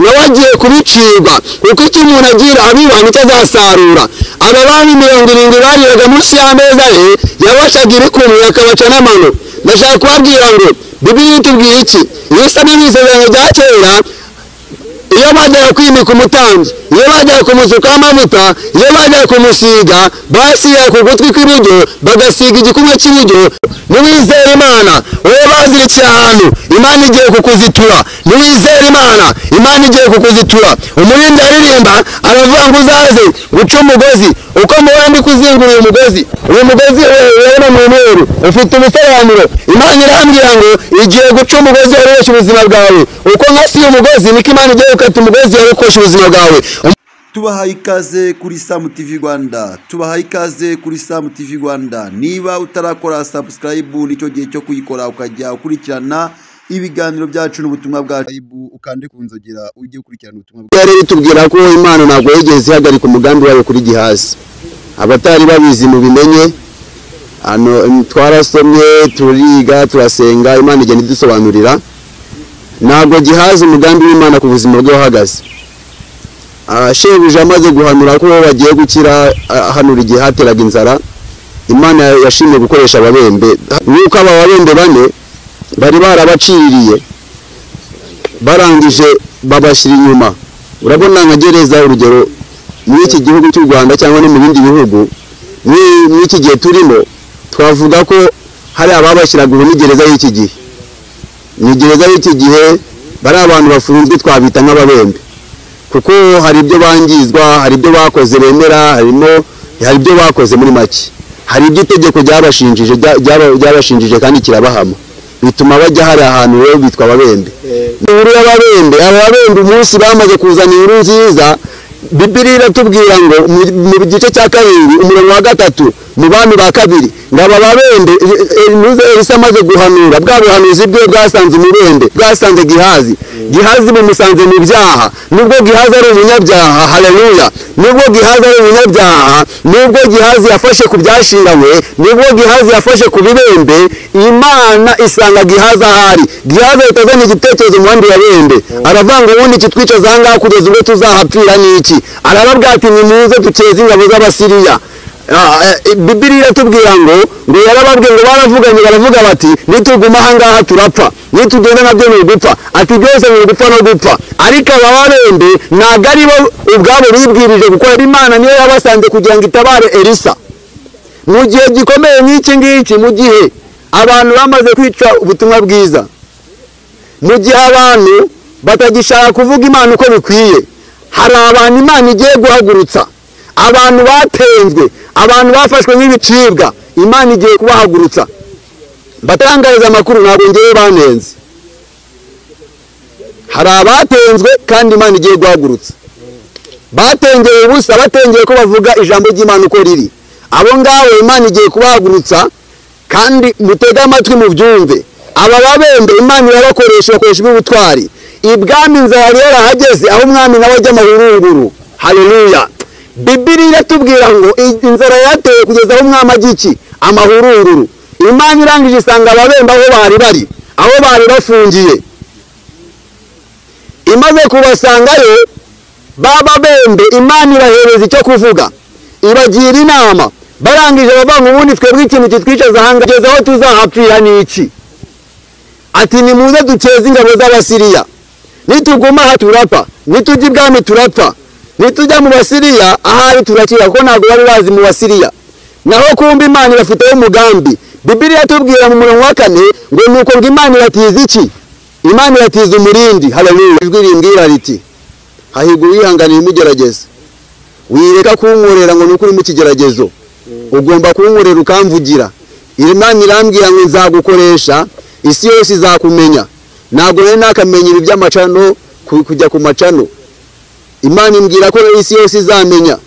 Nawe agiye kubicirwa, kuko icyo umuntu agira abiba nicyo azasarura. Aba bami 70 bariraga munsi y'ameza ye, yabacaga ibikumwe akabaca n'amano. Ndashaka kubabwira ngo Bibiliya itubwira iki? Iyo usomye mu Isezerano rya Kera, iyo bajyaga kwimika umutambyi, iyo bajyaga kumusukaho amavuta, iyo bajyaga kumusiga, basigaga ku gutwi kw'iburyo, bagasiga igikumwe cy'iburyo. Niwizera Imana, wowe bazirikiye ahantu, Imana igiye kukuzitura. Niwizera Imana, Imana igiye kukuzitura. Umuririmbyi aririmba aravuga ngo uzaze guca umugozi, uko mubona ndi kuzingura uyu mugozi, uyu mugozi urabona ni umweru, ufite ubusobanuro. Imana irambwira ngo igiye guca umugozi woroshya ubuzima bwawe. Uko nkasiye umugozi niko Imana igiye gukata umugozi woroshya ubuzima bwawe. Tubahaye ikaze kuri Sam TV Rwanda, tubahaye ikaze kuri Sam TV Rwanda. Niba utarakora subscribe, nicyo gihe cyo kuyikora ukajya ukurikirana ibiganiro byacu n'ubutumwa bwacu. Ukande ku nzogera ujye ukurikirana ubutumwa bwacu. Rero itubwira ko Imana ntabwo yigeze ihagarika umugambi wayo kuri Gihazi. Abatari babizi mubimenye, hano twarasomye, turiga, turasenga, Imana igenda idusobanurira. Ntabwo Gihazi umugambi w'Imana ku buzima bwe wahagaze. Shebuja amaze guhanura ko bagiye gukira, ahanura igihe hateraga inzara, Imana yashimye gukoresha ababembe. Nuko aba babembe bane bari barabaciriye, barangije babashyira inyuma. Urabona nka gereza, urugero muri iki gihugu cy'u Rwanda cyangwa no mu bindi bihugu, muri iki gihe turimo, twavuga ko hari ababashyiraga ubu ni gereza y'iki gihe. Ni gereza y'iki gihe, bari abantu bafunzwe twabita nk'ababembe, kuko hari ibyo bangizwa, hari ibyo bakoze bemera, hari ibyo bakoze muri make, hari ibyo itegeko ryabashinjije kandi kirabahama, bituma bajya hari ahantu rero bitwa ababembe. Inkuru y'ababembe, aba babembe umunsi bamaze kuzana inkuru nziza, Bibiliya iratubwira ngo mu gice cya 7 umurongo wa 3 mu bami ba kabiri, ngo aba babembe Elisa amaze guhanura, bwa buhanuzi bwe bwasanze umubembe, bwasanze Gihazi. Gihazi bumusanze mu byaha. Nubwo Gihazi ari umunyabyaha, haleluya, nubwo Gihazi ari umunyabyaha, nubwo Gihazi yafashe ku byashinganywe, nubwo Gihazi yafashe ku bibembe, Imana isanga Gihazi ahari. Gihazi ahita azana igitekerezo mu bandi babembe, aravuga ngo ubundi kitwicaza aha ngaha kugeza ubwo tuzahapfira ni iki? Arababwira ati nimuze dukeze ingabo z'Abasiriya. Bibiliya iratubwira ngo yarababwiye ngo baravuganye, baravuga bati nituguma aha ngaha turapfa, nitugenda nabyo ni ugupfa, ati byose ni ugupfa no gupfa. Ariko aba babembe ntabwo ari bo ubwabo bibwirije gukora, Imana niyo yabasanze kugira ngo itabare Elisa mu gihe gikomeye nk'iki ngiki, mu gihe abantu bamaze kwica ubutumwa bwiza, mu gihe abantu batagishaka kuvuga Imana uko bikwiye. Hari abantu Imana igiye guhagurutsa, abantu batenzwe, abantu bafashwe nk'ibicibwa, Imana igiye kubahagurutsa. Batangariza amakuru, ntabwo ngewe banenze. Hari abatenzwe kandi Imana igiye guhagurutsa. Batengeye ubusa, batengeye ko bavuga ijambo ry'Imana uko riri. Abo ngabo Imana igiye kubahagurutsa, kandi mutege amatwi mubyumve. Aba babembe Imana irabakoresha, bakoresha ubutwari. Ibwami inzara yari yarahageze, aho umwami nawe ajya amahurunguru. Haleluya. Bibiliya iratubwira ngo inzara yateye kugeza aho umwami ajya iki? Amahurunguru. Imana irangije isanga ababembe aho bari bari, aho bari bafungiye. Imaze kubasangayo bababembe, Imana ibahereza icyo kuvuga, ibagira inama. Barangije bavuga ngo ubundi twebwe ikintu kitwicaza aha ngaha kugeza aho tuzahapfira ni iki? Ati nimuze dukeze ingabo z'Abasiriya, nituguma aha turapfa, nitujya ibwami turapfa, nitujya mu Basiriya ahari turakira, kuko ntabwo bari bazi mu Basiriya. Naho kumbe Imana ibafiteho umugambi. Bibiliya itubwira mu murongo wa 4 ngo nuko ngo Imana iratiza iki? Imana iratiza umurindi. Haleluya. Ijwi rimbwira riti hahirwa uwihanganiye imugerageza. Wireka kunkorera ngo nuko uri mu kigeragezo, ugomba kunkorera ukamvugira. Imana irambwira ngo nzagukoresha, isi yose izakumenya. Ntabwo nari nakamenya ibi by'amacano, kujya ku macano. Imana imbwira ko isi yose izamenya.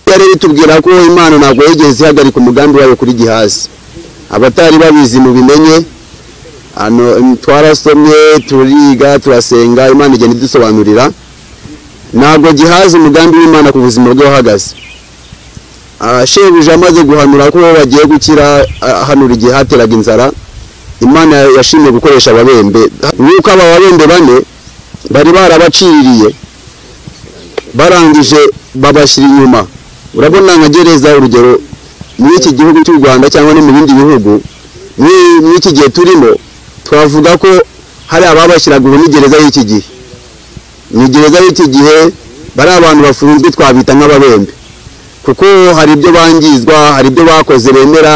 Rero itubwira ko Imana ntabwo yigeze ihagarika umugambi wayo kuri Gihazi. Abatari babizi mubimenye, hano twarasomye, turiga, turasenga, Imana igenda idusobanurira. Ntabwo Gihazi umugambi w'Imana ku buzima bwe wahagaze. Shebuja amaze guhanura ko bagiye gukira, ahanura igihe hateraga inzara, Imana yashimye gukoresha ababembe. Nuko aba babembe bane Bari barabaciriye, barangije babashyira inyuma. Urabona nka gereza, urugero muri iki gihugu cy'u Rwanda cyangwa no mu bindi bihugu, muri iki gihe turimo, twavuga ko hari ababashyiraga ubu ni gereza y'iki gihe. Ni gereza y'iki gihe, bari abantu bafunzwe twabita nk'ababembe, kuko hari ibyo bangizwa, hari ibyo bakoze bemera,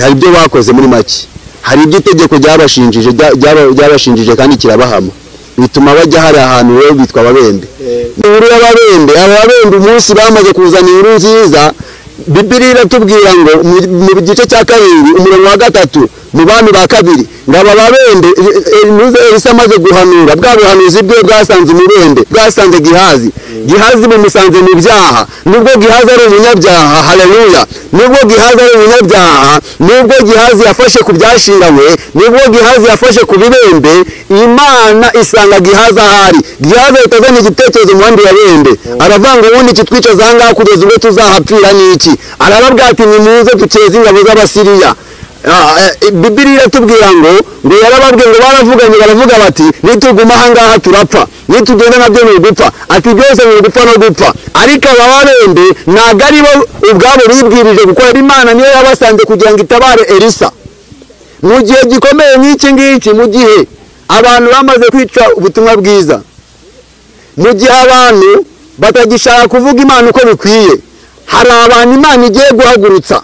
hari ibyo bakoze muri make, hari ibyo itegeko ryabashinjije kandi kirabahama, bituma bajya hari ahantu rero bitwa ababembe. Inkuru y'ababembe, ababembe umunsi bamaze kuzana inkuru nziza, Bibiliya iratubwira ngo mu gice cya 7 umurongo wa 3 mu bami ba kabiri, ngo aba babembe Elisa amaze guhanura bwa buhanuzi bwe bwasanze umubembe, bwasanze Gihazi. Gihazi bumusanze mu byaha, nubwo Gihazi ari umunyabyaha, haleluya, nubwo Gihazi ari umunyabyaha, nubwo Gihazi yafashe ku byashinganywe, nubwo Gihazi yafashe ku bibembe, Imana isanga Gihazi ahari. Gihazi ahita igitekerezo mu bandi babembe, aravanga ubundi kitwicaza aha ngaha kugeza ubwo tuzahapfira n'iki? Arababwira ati nimuze dukeze ingabo z'Abasiriya. Bibiliya iratubwira ngo yarababwiye ngo baravuganye, baravuga bati nituguma aha ngaha turapfa, nitugenda nabyo ni ugupfa, ati byose ni ugupfa no gupfa. Ariko aba babembe ntabwo ari bo ubwabo bibwirije gukora, Imana niyo yabasanze kugira ngo itabare Elisa mu gihe gikomeye nk'iki ngiki, mu gihe abantu bamaze kwica ubutumwa bwiza, mu gihe abantu batagishaka kuvuga Imana uko bikwiye, hari abantu Imana igiye guhagurutsa,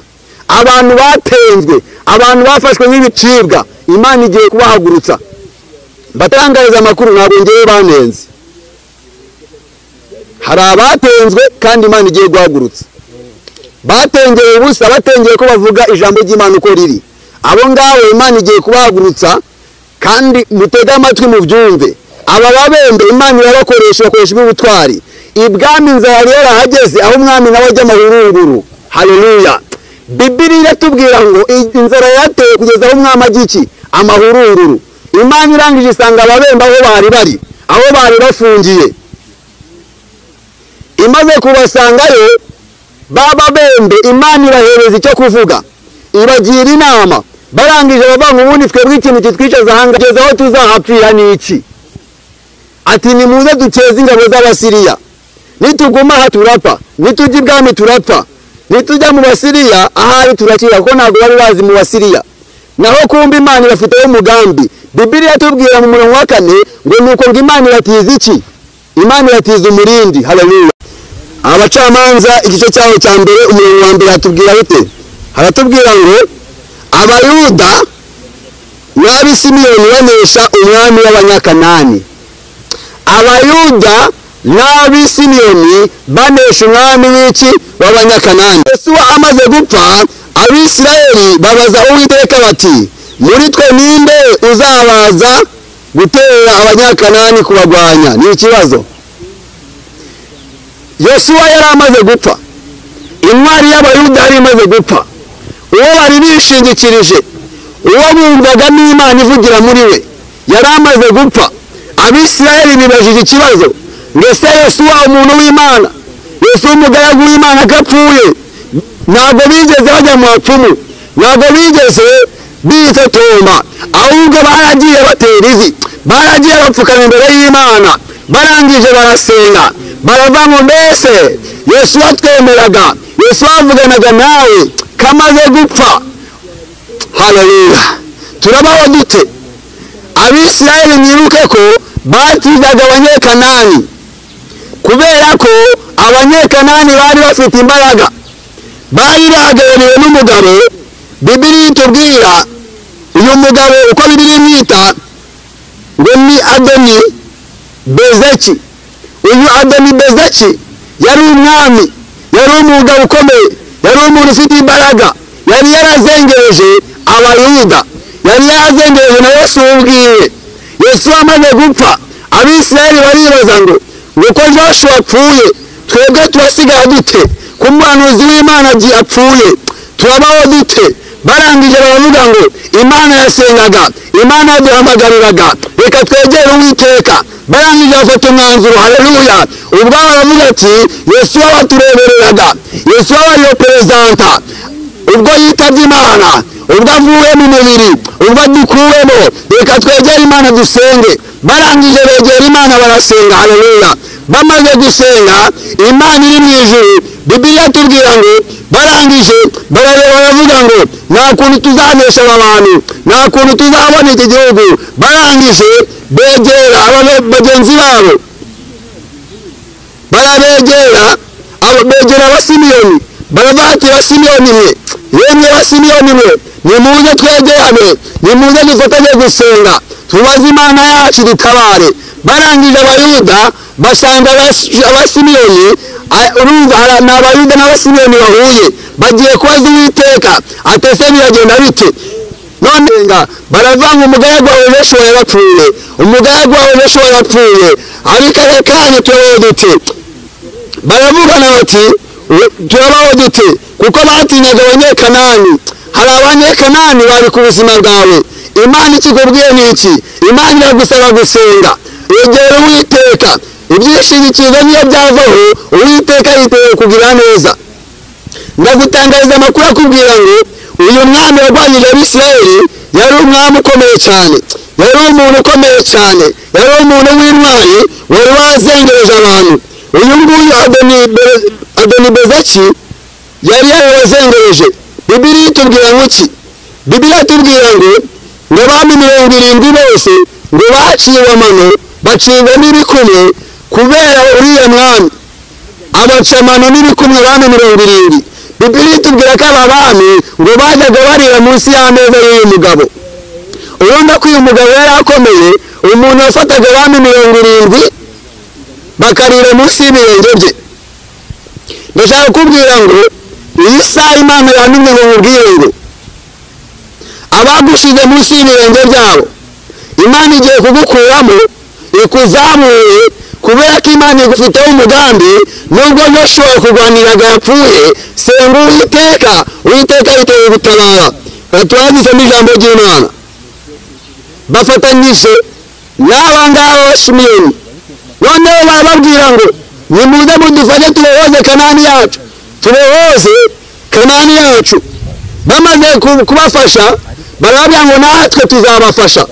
abantu batenzwe, abantu bafashwe nk'ibicibwa, Imana igiye kubahagurutsa. Batangariza amakuru, ntabwo ngewe banenze, hari abatenzwe kandi Imana igiye guhagurutsa, batengeye ubusa, batengeye ko bavuga ijambo ry'Imana uko riri, abo ngabo Imana igiye kubahagurutsa. Kandi mutege amatwi mubyumve, aba babembe Imana irabakoresha, bakoresha ubutwari. Ibwami inzara yari yarahageze, aho umwami nawe ajya amahurunguru, haleluya. Bibiliya iratubwira ngo inzara yateye kugeza aho umwami ajya iki? Amahurunguru. Imana irangije isanga ababembe aho bari bari, aho bari bafungiye. Imaze kubasangayo bababembe, Imana ibahereza icyo kuvuga, ibagira inama. Barangije bavanga ubundi twebwe ikintu kitwicaza aha ngaha kugeza aho tuzahapfira n'iki? Ati nimuze dukeze ingabo z'Abasiriya, nituguma aha turapfa, nitujya ibwami turapfa, nitujya mu Basiriya ahari turakira, kuko ntabwo bari bazi mu Basiriya. Naho kumbe Imana ibafiteho umugambi. Bibiliya itubwira mu murongo wa 4 ngo nuko ngo Imana ibatiza iki? Imana ibatiza umurindi, haleluya. Abacamanza igice cyaho cya mbere umurongo wa 1 hatubwira bite? Haratubwira ngo Abayuda n'Abisimiyoni banesha umwami w'Abanyakanani. Abayuda n'Abisimiyoni banesha umwami w'iki? W'Abanyakanani. Yosuwa amaze gupfa, Abisirayeli babaza Uwiteka bati muri twe ninde uzabaza gutera Abanyakanani kubagwanya? Ni ikibazo. Yosuwa yari amaze gupfa, intwari y'Abayuda yari imaze gupfa, uwo bari bishingikirije, uwo bumvaga n'Imana ivugira muri we, yari amaze gupfa. Abisirayeli bibajije ikibazo, mbese Yosuwa umuntu w'Imana, Yosuwa umugaragu w'Imana akapfuye, ntabwo bigeze bajya mu bapfumu, ntabwo bigeze bitotomba, ahubwo baragiye batera ivi, baragiye bapfukama imbere y'Imana, barangije barasenga, baravuga ngo mbese Yosuwa twemeraga, Yosuwa avuganaga nawe kamaze gupfa, haleluya, turabaho dute? Abisirayeli mwibuke ko batsindaga Abanyekanani, kubera ko Abanyekanani bari bafite imbaraga, bari bahagarariwe n'umugabo. Bibiliya itubwira uyu mugabo uko Bibiliya imwita ngo ni Adoni Bezeki. Uyu Adoni Bezeki yari umwami, yari umugabo ukomeye, yari umuntu ufite imbaraga, yari yarazengereje Abayuda, yari yarazengereje na Yesu ubwiwe. Yesu amaze gupfa, Abisirayeli baribaza ngo uko Joshua apfuye twebwe turasigara dute? Ku muhanuzi w'Imana apfuye turabaho dute? Barangije baravuga ngo Imana yasengaga, Imana yaduhamagariraga, reka twegere Uwiteka. Barangije bafata umwanzuro, haleluya. Ubwabo baravuga ati Yesu wabaturebereraga, Yesu wabariyo perezanta, Ubwo yitabye Imana, ubwo avuye mu mubiri, ubwo adukuwemo, reka twegere Imana dusenge. Barangije begera Imana barasenga. Haleluya. Bamaze gusenga, Imana iri mu ijuru, Bibiliya itubwira ngo barangije barareba baravuga ngo nta kuntu tuzanesha aba bantu, nta kuntu tuzabona iki gihugu. Barangije begera bagenzi babo, barabegera, begera Abasimiyoni, baravuga ati Basimiyoni mwe, yemwe Basimiyoni mwe, nimuze twegerane, nimuze dufatanye gusenga, tubaze Imana yacu dutabare. Barangije Abayuda basanga Abasimiyoni, urumva ni Abayuda n'Abasimiyoni bahuye, bagiye kubaza Uwiteka ati ese biragenda bite? None baravuga ngo umugaragu wawe Yoshuwa yarapfuye, umugaragu wawe Yoshuwa yarapfuye, ariko aka kanya turabaho dute? Baravugana bati turabaho dute? Kuko batinyaga Abanyekanani. Hari Abanyekanani bari ku buzima bwawe. Imana ikikubwiye ni iki? Imana iragusaba gusenga. Egera Uwiteka, ibyishingikirizo niyo byavaho, Uwiteka yiteguye kugira neza. Ndagutangariza amakuru akubwira ngo uyu mwami warwanyije Abisirayeli yari umwami ukomeye cyane, yari umuntu ukomeye cyane, yari umuntu w'intwari wari wazengereje abantu. Uyu nguyu Adonibezeki yari yarabazengereje. Bibiliya itubwira ngo iki? Bibiliya itubwira ngo abami 70 bose ngo baciwe amano, bacibwa n'ibikumwe kubera uriya mwami, abaca amano n'ibikumwe abami 70. Bibiliya itubwira ko aba bami ngo bajyaga barira munsi y'ameza y'uyu mugabo. Urumva ko uyu mugabo yari akomeye, umuntu wafataga abami 70 bakarira munsi y'ibirenge bye. Ndashaka kukubwira ngo iyi saha Imana yantumye ngo nkubwire ngo abagushize munsi y'ibirenge byabo, Imana igiye kugukuramo ikuzamuye, kubera ko Imana igufiteho umugambi. Nubwo Yoshuwa kurwaniraga yapfuye, senga Uwiteka, Uwiteka yiteguye gutabara. Turanditsemo ijambo ry'Imana. Bafatanyije n'aba ngaba Abasimiyoni, noneho barababwira ngo nimuze mudufashe tubohoze Kanani yacu, tubohoze Kanani yacu. Bamaze kubafasha barababwira ngo natwe tuzabafasha.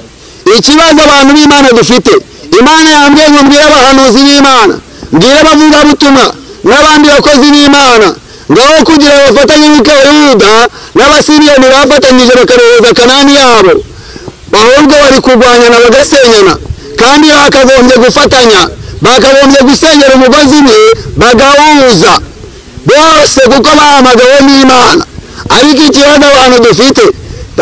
Ikibazo abantu b'Imana dufite, Imana yambwiye ngo mbwire abahanuzi b'Imana, mbwire abavugabutumwa n'abandi bakozi b'Imana, ngaho kugira bafatanye nk'uko Abayuda n'Abasimiyoni bafatanyije bakabohoza Kanani yabo, ahubwo bari kurwanyana bagasenyana. Kandi bakagombye gufatanya, bakagombye gusenyera umugozi umwe bagahuza bose, kuko bahamagawe n'Imana. Ariko ikibazo abantu dufite,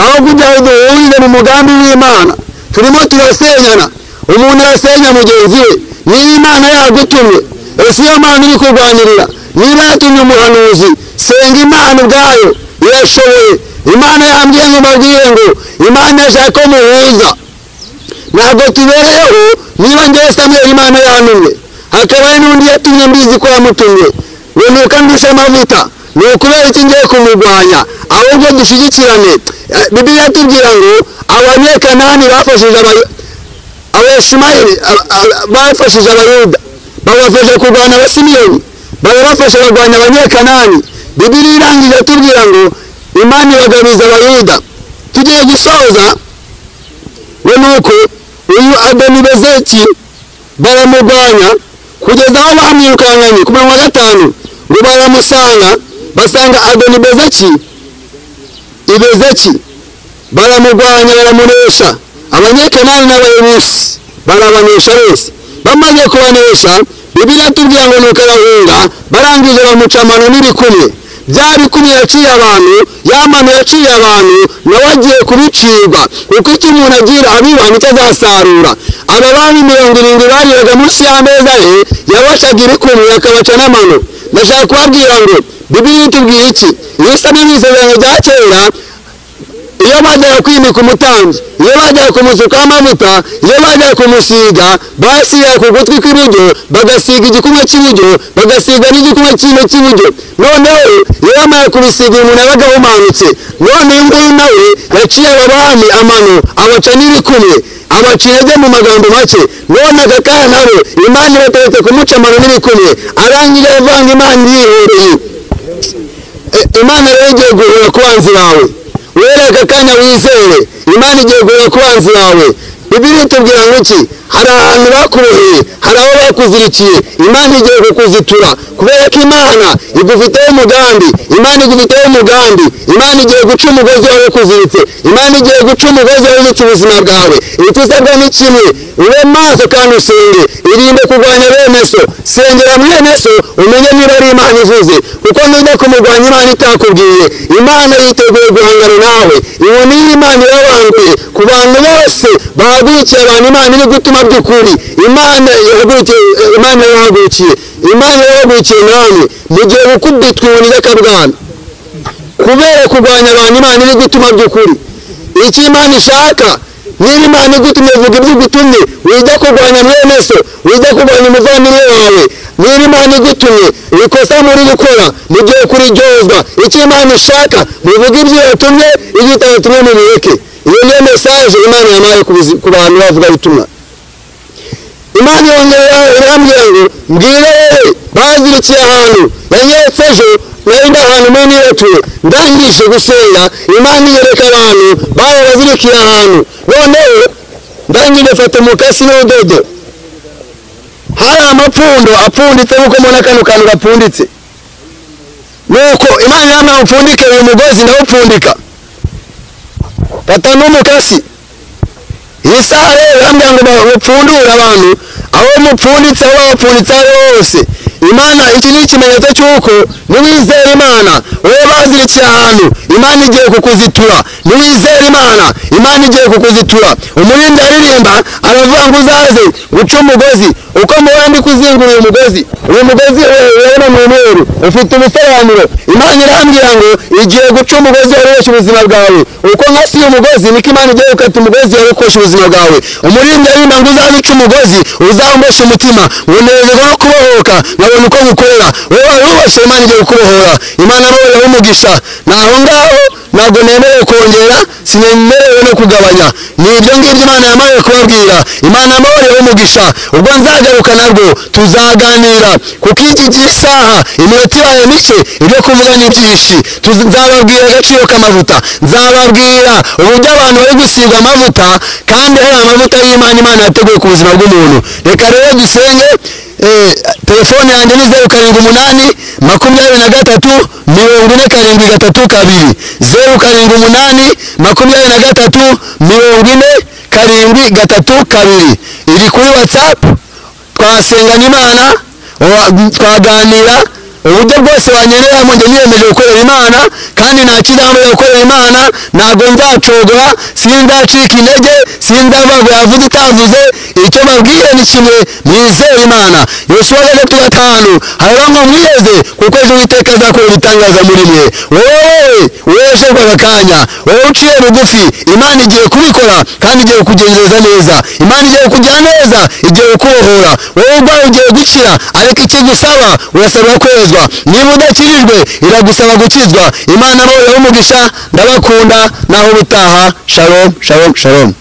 aho kugira ngo duhurize mu mugambi w'Imana, turimo turasenyana. Umuntu arasenya mugenzi we. Niba Imana yagutumye, ese iyo Mana iri kurwanirira? Niba yatumye umuhanuzi, senga Imana ubwayo irashoboye. Imana yambwiye ngo mbabwire ngo Imana irashaka ko muhuza. Ntabwo tubereyeho. Niba njyewe Samweli Imana yantumye, hakaba hari n'undi yatumye mbizi ko yamutumye, ngo nuko andusha amavuta, ni ukubera iki ngiye kumurwanya? Ahubwo dushyigikirane. Bibiliya itubwira ngo Abanyekanani bafashije Abishimayeli, bafashije Abayuda, babafasha kurwanya Abasimiyoni, barabafasha barwanya Abanyekanani. Bibiliya irangije itubwira ngo Imana ibagabiza Abayuda. Tugiye gusoza we nuko uyu Adonibezeki baramurwanya kugeza aho bamwirukankanye. Ku murongo wa 5 ngo baramusanga, basanga Adonibezeki ibezeki, baramurwanya baramunesha. Abanyekanani n'Abayebusi barabanesha bose. Bamaze kubanesha, Bibiliya itubwira ngo nuko arahunga, barangije bamuca amano n'ibikumwe. Bya bikumwe yaciye abantu, ya mano yaciye abantu, nawe agiye kubicirwa, kuko icyo umuntu agira abiba nicyo azasarura. Aba bami 70 bariraga munsi y'ameza ye, yabacaga ibikumwe akabaca n'amano. Ndashaka kubabwira ngo Bibiliya itubwira iki? Iyo usomye mu Isezerano rya Kera, iyo bajyaga kwimika umutambyi, iyo bajyaga kumusukaho amavuta, iyo bajyaga kumusiga, basigaga ku gutwi kw'iburyo, bagasiga igikumwe cy'iburyo, bagasiga n'igikumwe cy'iburyo. Noneho iyo bamara kubisiga umuntu yabaga ahumanutse. None uyu nguyu nawe yaciye aba bami amano, abaca n'ibikumwe, abaca intege mu magambo make. None aka kanya nabo Imana ibategetse kumuca amano n'ibikumwe, arangije avanga Imana irihoreye. Imana rero igiye guhura ku banzi bawe, wereka akanya wizere. Imana igiye guhura ku banzi bawe. Bibiliya itubwira ngo iki? Hari ahantu bakuboheye, hari aho bakuzirikiye, Imana igiye kukuzitura, kubera ko Imana igufiteho umugambi. Imana igufiteho umugambi. Imana igiye guca umugozi wawe ukuziritse. Imana igiye guca umugozi wawe uziritse ubuzima bwawe. Icyo usabwa ni kimwe, ube maso kandi usenge. Irinde kurwanya bene so, sengera mwene so umenye niba ari Imana ivuze, kuko nujya kumurwanya Imana itakubwiye, Imana yiteguye guhangana nawe. Inkoni y'Imana irabanguye ku bantu bose bahagurukiye abantu Imana iri gutuma by'ukuri. Imana yahagurukiye, Imana yahagurukiye, Imana yahagurukiye namwe mugiye gukubitwa inkoni y'akabwana kubera kurwanya abantu Imana iri gutuma by'ukuri. Icyo Imana ishaka, niba Imana igutumye vuga ibyo igutumye, wijya kurwanya mwene so, wijya kurwanya umuvandimwe wawe. Niba Imana igutumye ikosa muri gukora mugiye kuriryozwa. Icyo Imana ishaka, muvuge ibyo yatumye, ibyo itatumye mubireke. Iyo niyo message Imana yampaye ku bantu bavuga ubutumwa. Imana yongera irambwira ngo mbwire wowe bazirikiye ahantu, yanyeretse ejo nari ndi ahantu muri niretuye, ndangije gusenga Imana iyereka abantu baba bazirikiye ahantu. Noneho ndangije mfata umukasi n'urudodo, hari amapfundo apfunditse nk'uko mbona kano kantu gapfunditse. Nuko Imana irambwira ngo upfundike uyu mugozi, ndawupfundika, fata n'umukasi. Iyi saha rero irambwira ngo mupfundure abantu, aho mupfunditse, aho bapfunditse aho hose. Imana, iki ni ikimenyetso cy'uko niwizera Imana, wowe bazirikiye ahantu, Imana igiye kukuzitura. Niwizera Imana, Imana igiye kukuzitura. Umuririmbyi aririmba aravuga ngo uzaze guca umugozi. Uko mubona ndi kuzingura uyu mugozi, uyu mugozi urabona ni umweru, ufite ubusobanuro. Imana irambwira ngo igiye guca umugozi woroshya ubuzima bwawe. Uko nkasiye umugozi niko Imana igiye gukata umugozi woroshya ubuzima bwawe. Umuririmbyi aririmba ngo uzaze uca umugozi, uzawumboshe umutima, ngo unezerwe no kubohoka, nkabona uko ngukorera. Wowe wari Imana igiye kukubohora. Imana nawe umugisha. Naho ngaho ntabwo nemerewe kongera, sinemerewe no kugabanya. Ni ibyo ngibyo Imana yamaye kubabwira. Imana amahoro umugisha. Ubwo nzagaruka nabwo tuzaganira, kuko iki gisaha iminota ibaye mike, ibyo kuvuga ni byinshi. Nzababwira agaciro k'amavuta, nzababwira uburyo abantu bari gusiga amavuta, kandi hari amavuta y'Imana Imana yateguye ku buzima bw'umuntu. Reka rero dusenge. Telefone yanjye ni 0 7 8 23 47 32, 0 7 8 23 47 32. Iri kuri WhatsApp, twasengana Imana, twaganira uburyo bwose wanyemeramo. Njye niyemeje gukorera Imana, kandi nta kizambuza gukorera Imana. Ntabwo nzacogora, sinzacika intege, sinzavuga ngo yavuze itavuze. Icyo babwiye ni kimwe, mwizere Imana. Yosuwa 3:5 haravuga ngo mwiyeze, kuko ejo Uwiteka azakora ibitangaza muri mwe. Wowe wejejwe aka kanya, wowe uciye bugufi, Imana igiye kubikora kandi igiye kukugenzereza neza. Imana igiye kukugira neza, igiye kukubohora. Wowe ubwawe ugiye gukira, ariko ikigusaba urasabwa kwezwa. Niba udakijijwe iragusaba gukizwa. Imana nawe umugisha. Ndabakunda, naho ubutaha. Shalom, shalom, shalom.